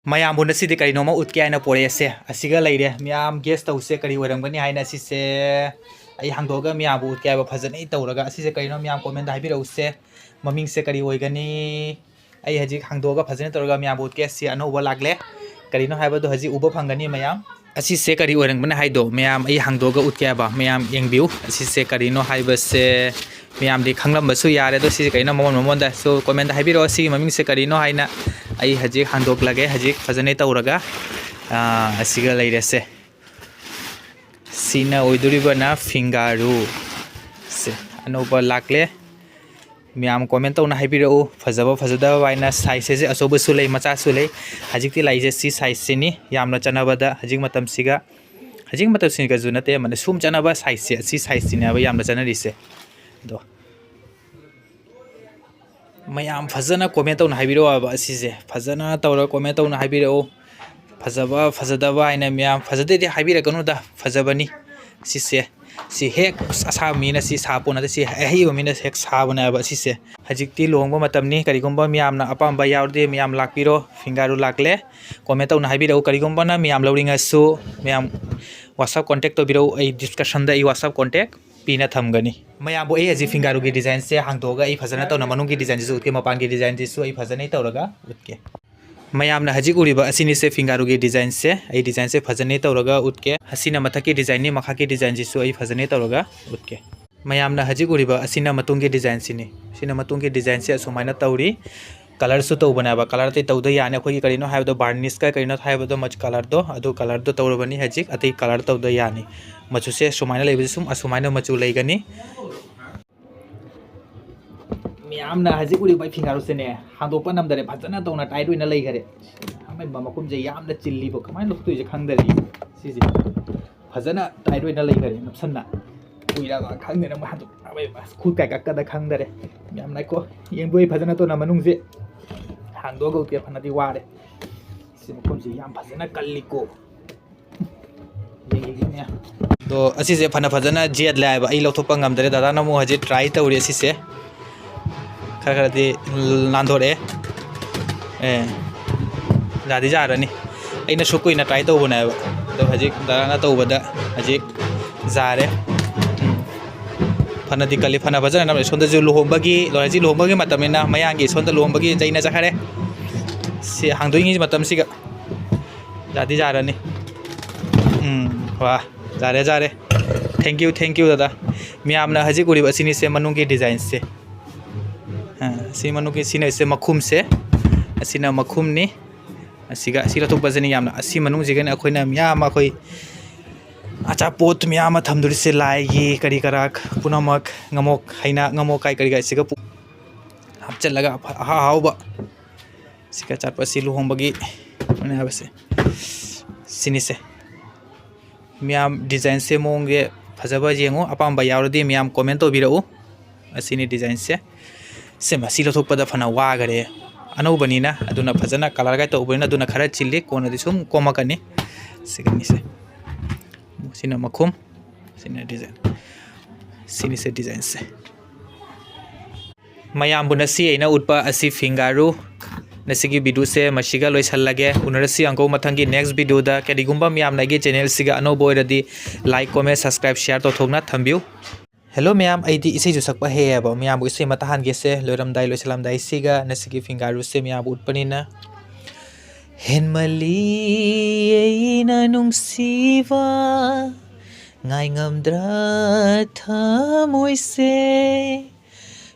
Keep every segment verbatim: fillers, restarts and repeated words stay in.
ꯃꯌꯥꯝꯕꯨ ꯉꯁꯤꯗꯤ ꯀꯔꯤꯅꯣꯃ ꯎꯠꯀꯦ ꯍꯥꯏꯅ ꯄꯣꯔꯛꯑꯦꯁꯦ꯫ ꯑꯁꯤꯒ ꯂꯩꯔꯦ꯫ ꯃꯌꯥꯝ guess ꯇꯧꯁꯦ, ꯀꯔꯤ ꯑꯣꯏꯔꯝꯒꯅꯤ ꯍꯥꯏꯅ꯫ ꯑꯁꯤꯁꯦ ꯑꯩ ꯍꯥꯡꯗꯣꯛꯑꯒ ꯃꯌꯥꯝꯕꯨ ꯎꯠꯀꯦ ꯍꯥꯏꯕ꯫ ꯐꯖꯅ ꯑꯩ ꯇꯧꯔꯒ꯫ ꯑꯁꯤꯁꯦ ꯀꯔꯤꯅꯣ ꯃꯌꯥꯝ comment ꯍꯥꯏꯕꯤꯔꯛꯎꯁꯦ꯫ ꯃꯃꯤꯡꯁꯦ ꯀꯔꯤ ꯑꯣꯏꯒꯅꯤ? ꯑꯩ ꯍꯧꯖꯤꯛ ꯍꯥꯡꯗꯣꯛꯑꯒ ꯐꯖꯅ ꯇꯧꯔꯒ ꯃꯌꯥꯝꯕꯨ ꯎꯠꯀꯦ꯫ ꯁꯤ ꯑꯅꯧꯕ ꯂꯥꯛꯂꯦ꯫ ꯀꯔꯤꯅꯣ ꯍꯥꯏꯕꯗꯣ ꯍꯧꯖꯤꯛ ꯎꯕ ꯐꯪꯒꯅꯤ ꯃꯌꯥꯝ꯫ ꯑꯁꯤꯁꯦ ꯀꯔꯤ ꯑꯣꯏꯔꯝꯒꯅꯤ ꯍꯥꯏꯗꯣ ꯃꯌꯥꯝ ꯑꯩ ꯍꯥꯡꯗꯣꯛꯑꯒ ꯎꯠꯀꯦ ꯍꯥꯏꯕ꯫ ꯃꯌꯥꯝ ꯌꯦꯡꯕꯤꯌꯨ꯫ ꯑꯁꯤꯁꯦ ꯀꯔꯤꯅꯣ ꯍꯥꯏꯕꯁꯦ ꯃꯌꯥꯝꯗꯤ ꯈꯪꯂꯝꯕꯁꯨ ꯌꯥꯔꯦ꯫ ꯑꯗꯣ ꯁꯤꯁꯦ ꯀꯔꯤꯅꯣ ꯃꯉꯣꯟ ꯃꯉꯣꯟꯗ ꯁꯨ comment ꯍꯥꯏꯕꯤꯔꯛꯑꯣ꯫ ꯁꯤꯒꯤ ꯃꯃꯤꯡꯁꯦ ꯀꯔꯤꯅꯣ ꯍꯥꯏꯅ꯫ ꯑꯩ ꯍꯧꯖꯤꯛ ꯍꯥꯡꯗꯣꯛꯂꯒꯦ꯫ ꯍꯧꯖꯤꯛ ꯐꯖꯅ ꯇꯧꯔꯒ, ꯑꯥ, ꯑꯁꯤꯒ ꯂꯩꯔꯦꯁꯦ꯫ ꯁꯤꯅ ꯑꯣꯏꯗꯣꯔꯤꯕꯅ ꯐꯤꯡꯒꯥꯔꯨ꯫ ꯁꯦ, ꯑꯅꯧꯕ ꯂꯥꯛꯂꯦ꯫ ꯃꯌꯥꯝ comment ꯇꯧꯅ ꯍꯥꯏꯕꯤꯔꯛꯎ꯫ ꯐꯖꯕ ꯐꯖꯗꯕ ꯍꯥꯏꯅ size ꯁꯦ ꯑꯆꯧꯕꯁꯨ ꯂꯩ, ꯃꯆꯥꯁꯨ ꯂꯩ꯫ ꯍꯧꯖꯤꯛꯇꯤ ꯂꯥꯛꯏꯁꯦ ꯁꯤ size ꯁꯤꯅꯤ꯫ ꯌꯥꯝꯅ ꯆꯠꯅꯕꯗ ꯍꯧꯖꯤꯛ ꯃꯇꯝꯁꯤꯒ, ꯍꯧꯖꯤꯛ ꯃꯇꯝꯁꯤꯒꯁꯨ ꯅꯠꯇꯦ, ꯑꯃꯅ ꯁꯨꯝ ꯆꯠꯅꯕ size ꯁꯦ, ꯁꯤ size ꯁꯤꯅꯦꯕ ꯌꯥꯝꯅ ꯆꯠꯅꯔꯤꯁꯦ꯫ ꯑꯗꯣ ꯃꯌꯥꯝ ꯐꯖꯅ comment ꯇꯧꯅ ꯍꯥꯏꯕꯤꯔꯛꯑꯣ ꯍꯥꯏꯕ ꯑꯁꯤꯁꯦ꯫ ꯐꯖꯅ ꯇꯧꯔꯒ comment ꯇꯧꯅ ꯍꯥꯏꯕꯤꯔꯛꯑꯣ꯫ ꯐꯖꯕ ꯐꯖꯗꯕ ꯍꯥꯏꯅ ꯃꯌꯥꯝ ꯐꯖꯗꯦꯗꯤ ꯍꯥꯏꯕꯤꯔꯛꯀꯅꯨꯗ, ꯐꯖꯕꯅꯤ ꯁꯤꯁꯦ꯫ ꯁꯤ ꯍꯦꯛ ꯑꯁꯥꯕ ꯃꯤꯅ ꯁꯤ ꯁꯥꯕ ꯄꯣꯠ ꯅꯠꯇꯦ, ꯁꯤ ꯑꯍꯩꯕ ꯃꯤꯅ ꯍꯦꯛ ꯁꯥꯕꯅꯦꯕ ꯁꯤꯁꯦ꯫ ꯍꯧꯖꯤꯛꯇꯤ ꯂꯨꯍꯣꯡꯕ ꯃꯇꯝꯅꯤ, ꯀꯔꯤꯒꯨꯝꯕ ꯃꯌꯥꯝꯅ ꯑꯄꯥꯝꯕ ꯌꯥꯎꯔꯗꯤ ꯃꯌꯥꯝ ꯂꯥꯛꯄꯤꯔꯣ꯫ ꯐꯤꯡꯒꯥꯔꯨ ꯂꯥꯛꯂꯦ꯫ Comment ꯇꯧꯅ ꯍꯥꯏꯕꯤꯔꯛꯎ꯫ ꯀꯔꯤꯒꯨꯝꯕꯅ ꯃꯌꯥꯝ ꯂꯧꯅꯤꯡꯉꯁꯨ ꯃꯌꯥꯝ WhatsApp contact ꯇꯧꯕꯤꯔꯛꯎ꯫ ꯑꯩ description ꯗ ꯑꯩ WhatsApp contact ꯄꯤꯅ ꯊꯝꯒꯅꯤ꯫ ꯃꯌꯥꯝꯕꯨ ꯑꯩ ꯍꯧꯖꯤꯛ ꯐꯤꯡꯒꯥꯔꯨꯒꯤ design ꯁꯦ ꯍꯥꯡꯗꯣꯛꯑꯒ ꯑꯩ ꯐꯖꯅ ꯇꯧꯅ ꯃꯅꯨꯡꯒꯤ design ꯁꯤꯁꯨ ꯎꯠꯀꯦ, ꯃꯄꯥꯟꯒꯤ design ꯁꯤꯁꯨ ꯑꯩ ꯐꯖꯅ ꯇꯧꯔꯒ ꯎꯠꯀꯦ꯫ ꯃꯌꯥꯝꯅ ꯍꯧꯖꯤꯛ ꯎꯔꯤꯕ ꯑꯁꯤꯅꯤꯁꯦ ꯐꯤꯡꯒꯥꯔꯨꯒꯤ design ꯁꯦ꯫ ꯑꯩ design ꯁꯦ ꯐꯖꯅ ꯇꯧꯔꯒ ꯎꯠꯀꯦ꯫ ꯑꯁꯤꯅ ꯃꯊꯛꯀꯤ design ꯅꯤ, ꯃꯈꯥꯒꯤ design ꯁꯤꯁꯨ ꯑꯩ ꯐꯖꯅ ꯇꯧꯔꯒ ꯎꯠꯀꯦ꯫ ꯃꯌꯥꯝꯅ ꯍꯧꯖꯤꯛ ꯎꯔꯤꯕ ꯑꯁꯤꯅ ꯃꯇꯨꯡꯒꯤ design ꯁꯤꯅꯤ꯫ ꯁꯤꯅ ꯃꯇꯨꯡꯒꯤ design ꯁꯦ ꯑꯁꯨꯃꯥꯏꯅ ꯇꯧꯔꯤ꯫ Colour ꯁꯨ ꯇꯧꯕꯅꯦꯕ꯫ Colour ꯑꯇꯩ ꯇꯧꯗ ꯌꯥꯅꯤ꯫ ꯑꯩꯈꯣꯏꯒꯤ ꯀꯔꯤꯅꯣ ꯍꯥꯏꯕꯗꯣ varnish ꯀ ꯀꯔꯤꯅꯣ ꯍꯥꯏꯕꯗꯣ ꯃꯆꯨ colour ꯗꯣ, ꯑꯗꯨ colour ꯗꯣ ꯇꯧꯔꯕꯅꯤ ꯍꯧꯖꯤꯛ꯫ ꯑꯇꯩ colour ꯇꯧꯗ ꯌꯥꯅꯤ꯫ ꯃꯆꯨꯁꯦ ꯁꯨꯃꯥꯏꯅ ꯂꯩꯕꯁꯦ ꯁꯨꯝ ꯑꯁꯨꯃꯥꯏꯅ ꯃꯆꯨ ꯂꯩꯒꯅꯤ꯫ ꯃꯌꯥꯝꯅ ꯍꯧꯖꯤꯛ ꯎꯔꯤꯕ ꯑꯩ ꯐꯤꯡꯒꯥꯔꯨꯁꯤꯅꯦ ꯍꯥꯡꯗꯣꯛꯄ ꯉꯝꯗꯔꯦ, ꯐꯖꯅ ꯇꯧꯅ tight ꯑꯣꯏꯅ ꯂꯩꯈꯔꯦ꯫ ꯑꯃꯦꯟꯕ ꯃꯈꯨꯝꯁꯦ ꯌꯥꯝꯅ ꯆꯤꯜꯂꯤꯕ, ꯀꯃꯥꯏꯅ ꯂꯧꯊꯣꯛꯇꯣꯏꯁꯦ ꯈꯪꯗꯔꯤ꯫ ꯁꯤꯁꯦ ꯐꯖꯅ tight ꯑꯣꯏꯅ ꯂꯩꯈꯔꯦ, ꯅꯞꯁꯟꯅ꯫ ꯀꯨꯏꯔꯕ ꯈꯪꯗꯦꯅ ꯑꯃꯨꯛ ꯍꯥꯡꯗꯣꯛ-, ꯑꯃꯦꯟꯕ ꯈꯨꯠ ꯀꯥꯏ ꯀꯛꯀꯗ ꯈꯪꯗꯔꯦ꯫ ꯌꯥꯝ ꯅꯥꯏꯀꯣ, ꯌꯦꯡꯕ ꯐꯖꯅ ꯇꯧꯅ ꯃꯅꯨꯡꯁꯦ ꯍꯥꯡꯗꯣꯛꯑꯒ ꯎꯠꯀꯦ, ꯐꯅꯗꯤ ꯋꯥꯔꯦ꯫ ꯁꯤ ꯃꯈꯨꯝꯁꯦ ꯌꯥꯝ ꯐꯖꯅ ꯀꯜꯂꯤꯀꯣ꯫ ꯌꯦꯡꯒꯦꯅꯦ꯫ ꯑꯗꯣ ꯑꯁꯤꯁꯦ ꯐꯅ ꯐꯖꯅ ꯌꯦꯠꯂꯦ ꯍꯥꯏꯕ, ꯑꯩ ꯂꯧꯊꯣꯛꯄ ꯉꯝꯗꯔꯦ꯫ ꯗꯗꯥꯅ ꯑꯃꯨꯛ ꯍꯧꯖꯤꯛ try ꯇꯧꯔꯤ ꯑꯁꯤꯁꯦ꯫ ꯈꯔ ꯈꯔꯗꯤ ꯅꯥꯟꯊꯣꯔꯛꯑꯦ꯫ ꯑꯦ꯫ ꯌꯥꯗꯤ ꯌꯥꯔꯅꯤ꯫ ꯑꯩꯅ ꯁꯨꯛ ꯀꯨꯏꯅ try ꯇꯧꯕꯅꯦꯕ꯫ ꯑꯗꯣ ꯍꯧꯖꯤꯛ ꯗꯗꯥꯅ ꯇꯧꯕꯗ ꯍꯧꯖꯤꯛ ꯌꯥꯔꯦ꯫ ꯎꯝ꯫ ꯐꯅꯗꯤ ꯀꯜꯂꯤ, ꯐꯅ ꯐꯖꯅ ꯅꯝꯃꯦ꯫ ꯁꯣꯝꯗꯁꯨ ꯂꯨꯍꯣꯡꯕꯒꯤ, ꯍꯧꯖꯤꯛ ꯂꯨꯍꯣꯡꯕꯒꯤ ꯃꯇꯝꯅꯤꯅ ꯃꯌꯥꯡꯒꯤ ꯁꯣꯝꯗ ꯂꯨꯍꯣꯡꯕꯒꯤ ꯆꯩꯅ ꯆꯠꯈꯔꯦ꯫ ꯁꯤ ꯍꯥꯡꯗꯣꯛꯏꯉꯩ ꯃꯇꯝꯁꯤꯒ꯫ ꯌꯥꯗꯤ ꯌꯥꯔꯅꯤ꯫ ꯎꯝ, ꯋꯥ, ꯌꯥꯔꯦ, ꯌꯥꯔꯦ꯫ Thank you, thank you, ꯗꯗꯥ꯫ ꯃꯌꯥꯝꯅ ꯍꯧꯖꯤꯛ ꯎꯔꯤꯕ ꯑꯁꯤꯅꯤꯁꯦ ꯃꯅꯨꯡꯒꯤ designꯁꯦ꯫ ꯑ, ꯁꯤ ꯃꯅꯨꯡꯒꯤ, ꯁꯤꯅ ꯁꯦ ꯃꯈꯨꯝꯁꯦ꯫ ꯑꯁꯤꯅ ꯃꯈꯨꯝꯅꯤ꯫ ꯑꯁꯤꯒ ꯑꯁꯤ ꯂꯧꯊꯣꯛꯄꯁꯤꯅꯤ ꯌꯥꯝꯅ, ꯑꯁꯤ ꯃꯅꯨꯡꯁꯤꯒꯅꯤ ꯑꯩꯈꯣꯏꯅ ꯃꯌꯥꯝ ꯑꯩꯈꯣꯏ ꯑꯆꯥꯄꯣꯠ ꯃꯌꯥꯝ ꯑꯃ ꯊꯝꯗꯣꯔꯤꯁꯦ, ꯂꯥꯏꯒꯤ ꯀꯔꯤ ꯀꯔꯥ, ꯄꯨꯝꯅꯃꯛ, ꯉꯃꯣꯛ, ꯍꯩꯅꯥ, ꯉꯃꯣꯛ ꯀꯥꯏ ꯀꯔꯤ ꯀꯥꯏꯁꯤꯒ ꯄꯨ-, ꯍꯥꯞꯆꯤꯜꯂꯒ ꯑꯐ-, ꯑꯍꯥ ꯑꯍꯥꯎꯕ ꯁꯤꯒ ꯆꯠꯄ ꯑꯁꯤ ꯂꯨꯍꯣꯡꯕꯒꯤ ꯍꯥꯏꯕꯁꯦ ꯁꯤꯅꯤꯁꯦ꯫ ꯃꯌꯥꯝ designꯁꯦ ꯃꯑꯣꯡꯁꯦ ꯐꯖꯕ ꯌꯦꯡꯉꯨ, ꯑꯄꯥꯝꯕ ꯌꯥꯎꯔꯗꯤ ꯃꯌꯥꯝ comment ꯇꯧꯕꯤꯔꯛꯎ꯫ ꯑꯁꯤꯅꯤ designꯁꯦ꯫ ꯁꯦ, ꯃꯁꯤ ꯂꯧꯊꯣꯛꯄꯗ ꯐꯅ ꯋꯥꯈꯔꯦ꯫ ꯑꯅꯧꯕꯅꯤꯅ, ꯑꯗꯨꯅ ꯐꯖꯅ colour grade ꯇꯧꯕꯅꯤꯅ ꯑꯗꯨꯅ ꯈꯔ ꯆꯤꯜꯂꯤ, ꯀꯣꯟꯅꯗꯤ ꯁꯨꯝ ꯀꯣꯝꯃꯛꯀꯅꯤ꯫ ꯁꯤꯒꯅꯤꯁꯦ꯫ ꯁꯤꯅ ꯃꯈꯨꯝ, ꯁꯤꯅ design꯫ ꯁꯤꯅꯤꯁꯦ designꯁꯦ꯫ ꯃꯌꯥꯝꯕꯨ ꯉꯁꯤ ꯑꯩꯅ ꯎꯠꯄ ꯑꯁꯤ ꯐꯤꯡꯒꯥꯔꯨ꯫ ꯉꯁꯤꯒꯤ videoꯁꯦ ꯃꯁꯤꯒ ꯂꯣꯏꯁꯜꯂꯒꯦ꯫ ꯎꯅꯔꯁꯤ ꯑꯃꯨꯛꯀ ꯃꯊꯪꯒꯤ next videoꯗ꯫ ꯀꯔꯤꯒꯨꯝꯕ ꯃꯌꯥꯝꯅ ꯑꯩꯒꯤ channelꯁꯤꯒ ꯑꯅꯧꯕ ꯑꯣꯏꯔꯗꯤ like, comment, subscribe, share ꯇꯧꯊꯣꯛꯅ ꯊꯝꯕꯤꯌꯨ꯫ Hello ꯃꯌꯥꯝ, ꯑꯩꯗꯤ ꯏꯁꯩꯁꯨ ꯁꯛꯄ ꯍꯩꯌꯦꯕ꯫ ꯃꯌꯥꯝꯕꯨ ꯏꯁꯩ ꯑꯃ ꯇꯥꯍꯟꯒꯦꯁꯦ꯫ ꯂꯣꯏꯔꯝꯗꯥꯏ ꯂꯣꯏꯁꯜꯂꯝꯗꯥꯏꯁꯤꯒ ꯉꯁꯤꯒꯤ ꯐꯤꯡꯒꯥꯔꯨꯁꯦ ꯃꯌꯥꯝꯕꯨ ꯎꯠꯄꯅꯤꯅ꯫ ꯍꯦꯟꯃꯜꯂꯤ ꯑꯩꯅ ꯅꯨꯡꯁꯤꯕ, ꯉꯥꯏ ꯉꯝꯗ꯭ꯔ ꯊꯃꯣꯏꯁꯦ,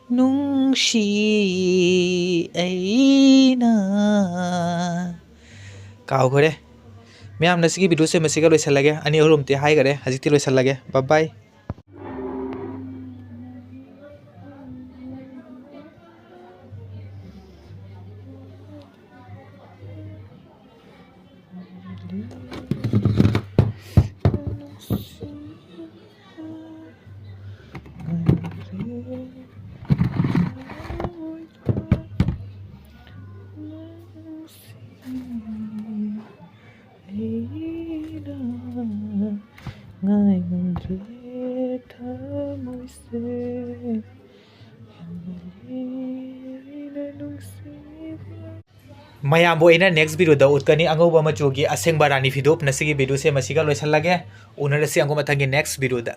ꯅꯨꯡꯁꯤ ꯑꯩꯅ꯫ ꯀꯥꯎꯈ꯭ꯔꯦ꯫ ꯃꯌꯥꯝ, ꯉꯁꯤꯒꯤ videoꯁꯦ ꯃꯁꯤꯒ ꯂꯣꯏꯁꯜꯂꯒꯦ꯫ ꯑꯅꯤ ꯑꯍꯨꯝꯇꯤ ꯍꯥꯏꯈꯔꯦ, ꯍꯧꯖꯤꯛꯇꯤ ꯂꯣꯏꯁꯜꯂꯒꯦ꯫ Bye bye꯫ ꯃꯌꯥꯝꯕꯨ ꯑꯩꯅ next videoꯗ ꯎꯠꯀꯅꯤ ꯑꯉꯧꯕ ꯃꯆꯨꯒꯤ ꯑꯁꯦꯡꯕ ꯔꯥꯅꯤ ꯐꯤꯗꯨ꯫ ꯉꯁꯤꯒꯤ videoꯁꯦ ꯃꯁꯤꯒ ꯂꯣꯏꯁꯤꯜꯂꯒꯦ꯫ ꯎꯅꯔꯁꯤ ꯑꯃꯨꯛ ꯃꯊꯪꯒꯤ next videoꯗ꯫